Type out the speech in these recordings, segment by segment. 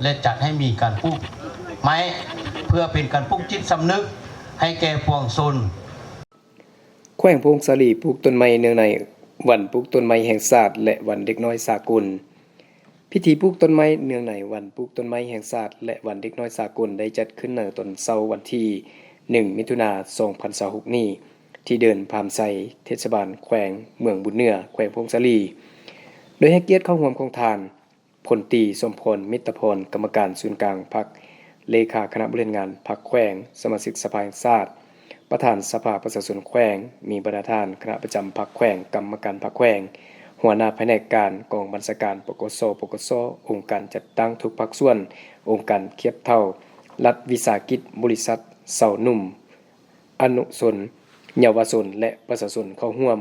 ແລະ ຈັດໃຫ້ມີການປູກໄມ້ ເພື່ອເປັນການປູກຈິດສຳນຶກໃຫ້ແກ່ປວງຊົນ. ແຂວງຜົ້ງສາລີ ປູກຕົ້ນໄມ້ເນື່ອງໃນວັນປູກຕົ້ນໄມ້ແຫ່ງຊາດ ແລະ ວັນເດັກນ້ອຍສາກົນ. ພິທີປູກຕົ້ນໄມ້ເນື່ອງໃນວັນປູກຕົ້ນໄມ້ແຫ່ງຊາດ ແລະ ວັນເດັກນ້ອຍສາກົນ ໄດ້ຈັດຂຶ້ນໃນຕອນເຊົ້າວັນທີໜຶ່ງ ມິຖຸນາ ສອງພັນຊາວຫົກນີ້ ທີ່ເດີ່ນພາມໄຊ ເທດສະບານແຂວງ ເມືອງບຸນເໜືອ ແຂວງຜົ້ງສາລີ ໂດຍໃຫ້ກຽດເຂົ້າຮ່ວມຂອງທ່ານ ພົນຕີ ສົມພອນ ມິດຕະພອນ ກຳມະການສູນກາງພັກ, ເລຂາຄະນະບໍລິຫານງານພັກແຂວງ, ສະມາຊິກສະພາແຫ່ງຊາດ, ປະທານສະພາປະຊາຊົນແຂວງ, ມີບັນດາທ່ານຄະນະປະຈຳພັກແຂວງ, ກຳມະການພັກແຂວງ, ຫົວໜ້າພະແນກການ, ກອງບັນຊາການ ປກສ, ປກສ, ອົງການຈັດຕັ້ງທຸກພາກສ່ວນ, ອົງການທຽບເທົ່າລັດວິສາຫະກິດ, ບໍລິສັດ, ຊາວໜຸ່ມ, ອະນຸຊົນ, ເຍົາວະຊົນ ແລະ ປະຊາຊົນເຂົ້າຮ່ວມ.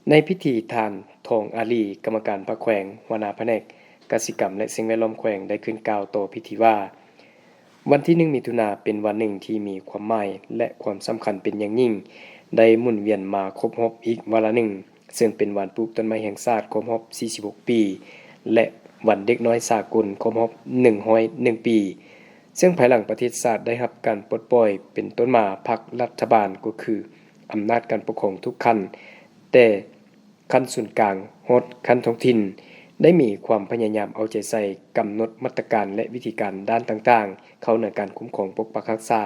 ໃນພິທີ ທ່ານ ທອງອາລີ ກຳມະການພັກແຂວງ, ຫົວໜ້າພະແນກກະສິກຳ ແລະ ສິ່ງແວດລ້ອມແຂວງ ໄດ້ຂຶ້ນກ່າວຕໍ່ພິທີວ່າ, ວັນທີໜຶ່ງ ມິຖຸນາ ເປັນວັນໜຶ່ງທີ່ມີຄວາມໝາຍ ແລະ ຄວາມສຳຄັນເປັນຢ່າງຍິ່ງ, ໄດ້ໝູນວຽນມາຄົບຮອບອີກວາລະໜຶ່ງ, ເຊິ່ງເປັນວັນປູກຕົ້ນໄມ້ແຫ່ງຊາດຄົບຮອບສີ່ສິບຫົກປີ ແລະ ວັນເດັກນ້ອຍສາກົນຄົບຮອບໜຶ່ງຮ້ອຍໜຶ່ງປີ, ເຊິ່ງພາຍຫຼັງປະເທດຊາດໄດ້ຮັບການປົດປ່ອຍເປັນຕົ້ນມາ, ພັກລັດຖະບານກໍຄື ອຳນາດການປົກຄອງທຸກຂັ້ນ, ແຕ່ຂັ້ນສູນກາງຮອດຂັ້ນທ້ອງຖິ່ນ ໄດ້ມີຄວາມພະຍາຍາມເອົາໃຈໃສ່ກຳນົດມາດຕະການ ແລະ ວິທີການດ້ານຕ່າງໆ ເຂົ້າໃນການຄຸ້ມຄອງປົກປັກຮັກສາ,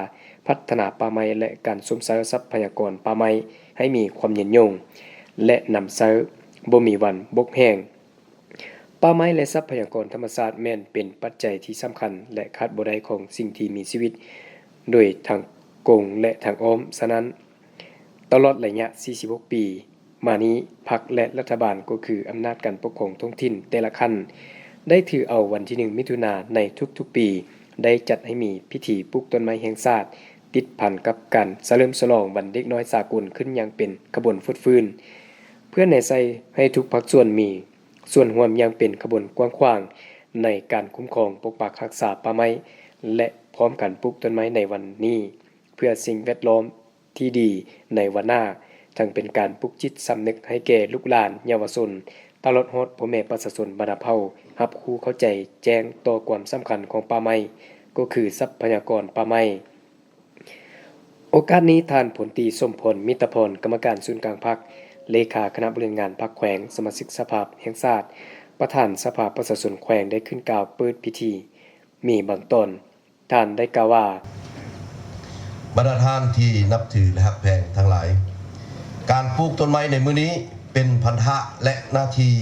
ພັດທະນາປ່າໄມ້ ແລະ ການຊົມໃຊ້ຊັບພະຍາກອນປ່າໄມ້ໃຫ້ມີຄວາມຍືນຍົງ ແລະ ນຳໃຊ້ບໍ່ມີວັນບົກແຫ້ງ. ປ່າໄມ້ ແລະ ຊັບພະຍາກອນທຳມະຊາດແມ່ນເປັນປັດໄຈທີ່ສຳຄັນ ແລະ ຂາດບໍ່ໄດ້ຂອງສິ່ງທີ່ມີຊີວິດ ໂດຍທາງກົງ ແລະ ທາງອ້ອມ. ສະນັ້ນ, ຕະຫຼອດໄລຍະສີ່ສິບຫົກປີມານີ້, ພັກ ແລະ ລັດຖະບານ ກໍຄືອຳນາດການປົກຄອງທ້ອງຖິ່ນແຕ່ລະຂັ້ນ ໄດ້ຖືເອົາວັນທີໜຶ່ງ ມິຖຸນາໃນທຸກໆປີ ໄດ້ຈັດໃຫ້ມີພິທີປູກຕົ້ນໄມ້ແຫ່ງຊາດ ຕິດພັນກັບການສະເຫຼີມສະຫຼອງວັນເດັກນ້ອຍສາກົນຂຶ້ນຢ່າງເປັນຂະບວນຟົດຟື້ນ ເພື່ອແນໃສ່ໃຫ້ທຸກພາກສ່ວນມີ ສ່ວນຮ່ວມຢ່າງເປັນຂະບວນກວ້າງຂວາງໃນການຄຸ້ມຄອງປົກປັກຮັກສາປ່າໄມ້ ແລະ ພ້ອມກັນປູກຕົ້ນໄມ້ໃນວັນນີ້ ເພື່ອສິ່ງແວດລ້ອມທີ່ດີໃນວັນໜ້າ, ທັງເປັນການປູກຈິດສຳນຶກໃຫ້ແກ່ລູກຫຼານ, ເຍົາວະຊົນ, ຕະຫຼອດຮອດພໍ່ແມ່ປະຊາຊົນບັນດາເຜົ່າ ຮັບຮູ້ເຂົ້າໃຈແຈ້ງຕໍ່ຄວາມສຳຄັນຂອງປ່າໄມ້ ກໍຄືຊັບພະຍາກອນປ່າໄມ້. ໂອກາດນີ້, ທ່ານ ພົນຕີ ສົມພອນ ມິດຕະພອນ ກຳມະການສູນກາງພັກ, ເລຂາຄະນະບໍລິຫານງານພັກແຂວງ, ສະມາຊິກສະພາແຫ່ງຊາດ, ປະທານສະພາປະຊາຊົນແຂວງ ໄດ້ຂຶ້ນກ່າວເປີດພິທີ. ມີບາງຕອນ, ທ່ານໄດ້ກ່າວວ່າ, ບັນດາທ່ານທີ່ນັບຖື ແລະ ຮັກແພງທັງຫຼາຍ, ການປູກຕົ້ນໄມ້ໃນມື້ນີ້ ເປັນພັນທະ ແລະ ໜ້າທີ່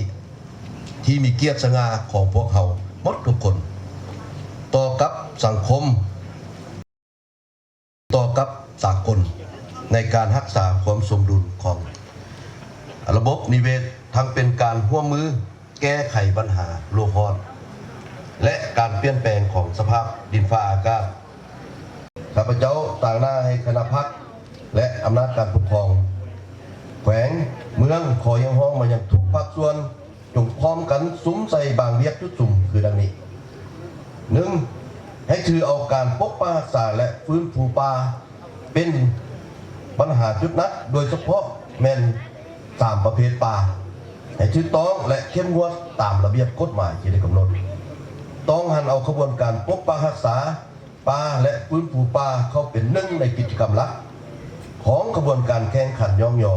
ທີ່ມີກຽດສະຫງ່າຂອງພວກເຮົາໝົດທຸກຄົນ ຕໍ່ກັບສັງຄົມ, ຕໍ່ກັບສາກົນ ໃນການຮັກສາຄວາມສົມດຸນຂອງລະບົບນິເວດ, ທັງເປັນການຮ່ວມມືແກ້ໄຂບັນຫາໂລກຮ້ອນ ແລະ ການປ່ຽນແປງຂອງສະພາບດິນຟ້າອາກາດ. ຂ້າພະເຈົ້າຕາງໜ້າໃຫ້ຄະນະພັກ ແລະ ອຳນາດການປົກຄອງແຂວງ, ເມືອງ ຂໍຮຽກຮ້ອງມາຍັງທຸກພາກສ່ວນ ຈົ່ງພ້ອມກັນສຸມໃສ່ບາງວຽກຈຸດສຸມຄືດັ່ງນີ້: ໜຶ່ງ, ໃຫ້ຖືເອົາການປົກປັກຮັກສາ ແລະ ຟື້ນຟູປ່າ ເປັນບັນຫາຈຸດໜັກ, ໂດຍສະເພາະແມ່ນສາມປະເພດປ່າ, ໃຫ້ຖືກຕ້ອງ ແລະ ເຂັ້ມງວດຕາມລະບຽບກົດໝາຍທີ່ໄດ້ກຳນົດ. ຕ້ອງຫັນເອົາຂະບວນການປົກປັກຮັກສາປ່າ ແລະ ຟື້ນຟູປ່າ ເຂົ້າເປັນໜຶ່ງໃນກິດຈະກຳຫຼັກຂອງຂະບວນການແຂ່ງຂັນຍ້ອງຍໍ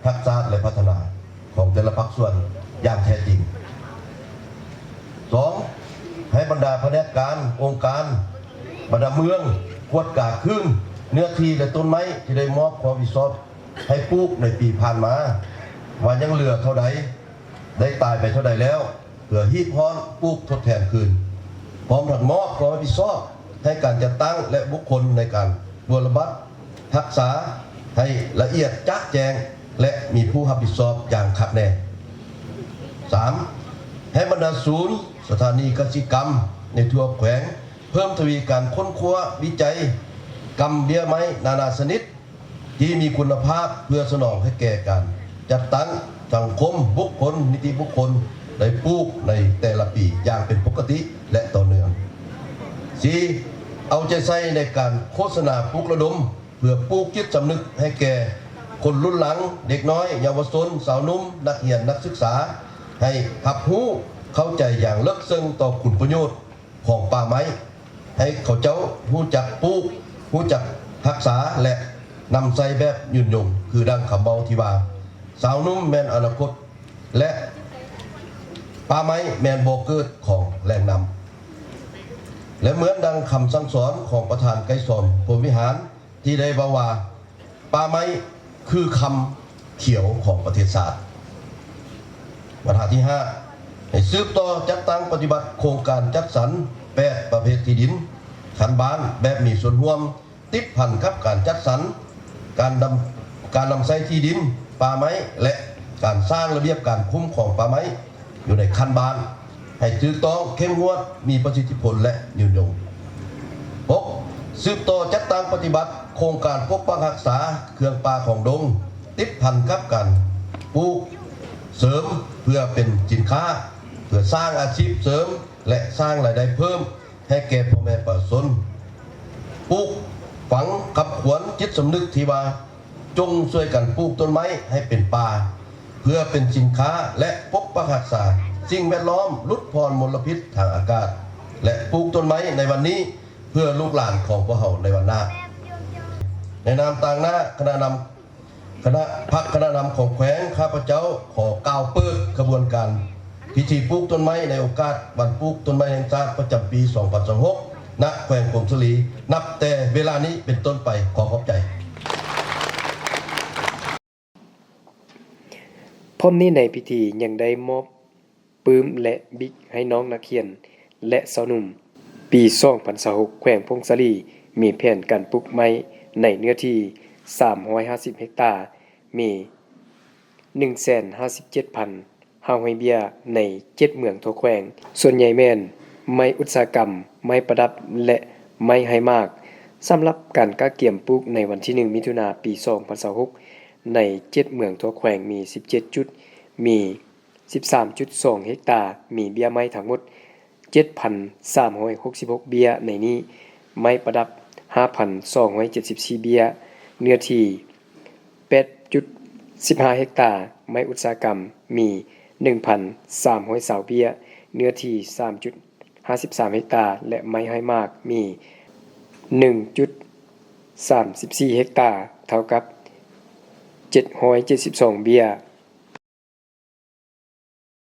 ຮັກຊາດ ແລະ ພັດທະນາ ຂອງແຕ່ລະພາກສ່ວນຢ່າງແທ້ຈິງ. ສອງ, ໃຫ້ບັນດາພະແນກການ, ອົງການ, ບັນດາເມືອງ ກວດກາຄືນເນື້ອທີ່ ແລະ ຕົ້ນໄມ້ທີ່ໄດ້ມອບຄວາມຮັບຜິດຊອບໃຫ້ປູກໃນປີຜ່ານມາ ວ່າຍັງເຫຼືອເທົ່າໃດ, ໄດ້ຕາຍໄປເທົ່າໃດແລ້ວ, ເພື່ອຮີບຮ້ອນປູກທົດແທນຄືນ, ພ້ອມທັງມອບຄວາມຮັບຜິດຊອບໃຫ້ການຈັດຕັ້ງ ແລະ ບຸກຄົນໃນການລວດລະບັດ ຮັກສາໃຫ້ລະອຽດຈະແຈ້ງ ແລະ ມີຜູ້ຮັບຜິດຊອບຢ່າງຄັກແນ່. ສາມ, ໃຫ້ບັນດາສູນ, ສະຖານີກະສິກຳໃນທົ່ວແຂວງ ເພີ່ມທະວີການຄົ້ນຄວ້າວິໄຈກຳເບ້ຍໄມ້ນານາຊະນິດ ທີ່ມີຄຸນນະພາບ ເພື່ອສະໜອງໃຫ້ແກ່ການຈັດຕັ້ງສັງຄົມ, ບຸກຄົນ, ນິຕິບຸກຄົນ ໄດ້ປູກໃນແຕ່ລະປີຢ່າງເປັນປົກກະຕິ ແລະ ຕໍ່ເນື່ອງ. ສີ່, ເອົາໃຈໃສ່ໃນການໂຄສະນາປຸກລະດົມ ເພື່ອປູກຈິດສຳນຶກໃຫ້ແກ່ຄົນລຸ້ນຫຼັງ, ເດັກນ້ອຍ, ເຍົາວະຊົນ, ຊາວໜຸ່ມ, ນັກຮຽນ, ນັກສຶກສາ ໃຫ້ຮັບຮູ້ເຂົ້າໃຈຢ່າງເລິກເຊິ່ງຕໍ່ຄຸນປະໂຫຍດ ຂອງປ່າໄມ້ ໃຫ້ເຂົາເຈົ້າຮູ້ຈັກປູກ, ຮູ້ຈັກຮັກສາ ແລະ ນຳໃຊ້ແບບຍືນຍົງ, ຄືດັ່ງຄຳເວົ້າທີ່ວ່າ ຊາວໜຸ່ມແມ່ນອະນາຄົດ ແລະ ປ່າໄມ້ແມ່ນບໍ່ເກີດຂອງແຫຼ່ງນ້ຳ. ແລະ ເໝືອນດັ່ງຄຳສັ່ງສອນຂອງປະທານໄກສອນ ພົມວິຫານ ທີ່ໄດ້ເວົ້າວ່າ ປ່າໄມ້ຄືຄຳຂຽວຂອງປະເທດຊາດ. ບັນຫາທີຫ້າ ໃຫ້ສືບຕໍ່ຈັດຕັ້ງປະຕິບັດໂຄງການຈັດສັນແປດປະເພດທີ່ດິນຂັ້ນບ້ານແບບມີສ່ວນຮ່ວມ ຕິດພັນກັບການຈັດສັນ, ການດຳ, ການນຳໃຊ້ທີ່ດິນປ່າໄມ້ ແລະ ການສ້າງລະບຽບການຄຸ້ມຄອງປ່າໄມ້ ຢູ່ໃນຂັ້ນບ້ານ ໃຫ້ຖືກຕ້ອງ, ເຂັ້ມງວດ, ມີປະສິດທິຜົນ ແລະ ຍືນຍົງ. ຫົກ ສືບຕໍ່ຈັດຕັ້ງປະຕິບັດໂຄງການປົກປັກຮັກສາເຄື່ອງປ່າຂອງດົງ ຕິດພັນກັບການປູກເສີມເພື່ອເປັນສິນຄ້າ, ເພື່ອສ້າງອາຊີບເສີມ ແລະ ສ້າງລາຍໄດ້ເພີ່ມ ໃຫ້ແກ່ພໍ່ແມ່ປະຊາຊົນ. ປູກຝັງຂັບຂວັນຈິດສຳນຶກທີ່ວ່າ ຈົ່ງຊ່ວຍກັນປູກຕົ້ນໄມ້ໃຫ້ເປັນປ່າ ເພື່ອເປັນສິນຄ້າ ແລະ ປົກປັກຮັກສາສິ່ງແວດລ້ອມ, ຫຼຸດຜ່ອນມົນລະພິດທາງອາກາດ ແລະ ປູກຕົ້ນໄມ້ໃນວັນນີ້ ເພື່ອລູກຫຼານຂອງພວກເຮົາໃນວັນໜ້າ. ໃນນາມຕາງໜ້າຄະນະນຳ ຄະນະ ພັກຄະນະນຳຂອງແຂວງ, ຂ້າພະເຈົ້າຂໍກ່າວເປີດຂະບວນການພິທີປູກຕົ້ນໄມ້ໃນໂອກາດວັນປູກຕົ້ນໄມ້ແຫ່ງຊາດປະຈຳປີສອງພັນຊາວຫົກ ນະແຂວງຜົ້ງສາລີ ນັບແຕ່ເວລານີ້ເປັນຕົ້ນໄປ. ຂໍຂອບໃຈ. ພ້ອມນີ້ໃນພິທີຍັງໄດ້ມອບ ປຶ້ມ ແລະ ບິກໃຫ້ນ້ອງນັກຮຽນ ແລະ ຊາວໜຸ່ມ. ປີສອງພັນຊາວຫົກ ແຂວງຜົ້ງສາລີມີແຜນການປູກໄມ້ໃນເນື້ອທີ່ສາມຮ້ອຍຫ້າສິບເຮັກຕາ, ມີໜຶ່ງແສນຫ້າສິບເຈັດພັນຫ້າຮ້ອຍເບ້ຍໃນເຈັດເມືອງທົ່ວແຂວງ, ສ່ວນໃຫຍ່ແມ່ນໄມ້ອຸດສາຫະກຳ, ໄມ້ປະດັບ ແລະ ໄມ້ໃຫ້ໝາກ. ສຳລັບການກະກຽມປູກໃນວັນທີໜຶ່ງ ມິຖຸນາ ປີສອງພັນຊາວຫົກ ໃນເຈັດເມືອງທົ່ວແຂວງມີສິບເຈັດຈຸດ, ມີ ສິບສາມຈຸດສອງເຮັກຕາ, ມີເບ້ຍໄມ້ທັງໝົດເຈັດພັນສາມຮ້ອຍຫົກສິບຫົກເບ້ຍ, ໃນນີ້ໄມ້ປະດັບຫ້າພັນສອງຮ້ອຍເຈັດສິບສີ່ເບ້ຍ, ເນື້ອທີ່ແປດຈຸດສິບຫ້າເຮັກຕາ, ໄມ້ອຸດສາຫະກຳມີໜຶ່ງພັນສາມຮ້ອຍຊາວເບ້ຍ, ເນື້ອທີ່ສາມຈຸດຫ້າສິບສາມເຮັກຕາ ແລະ ໄມ້ໃຫ້ໝາກມີໜຶ່ງຈຸດສາມສິບສີ່ເຮັກຕາ, ເທົ່າກັບເຈັດຮ້ອຍເຈັດສິບສອງເບ້ຍ.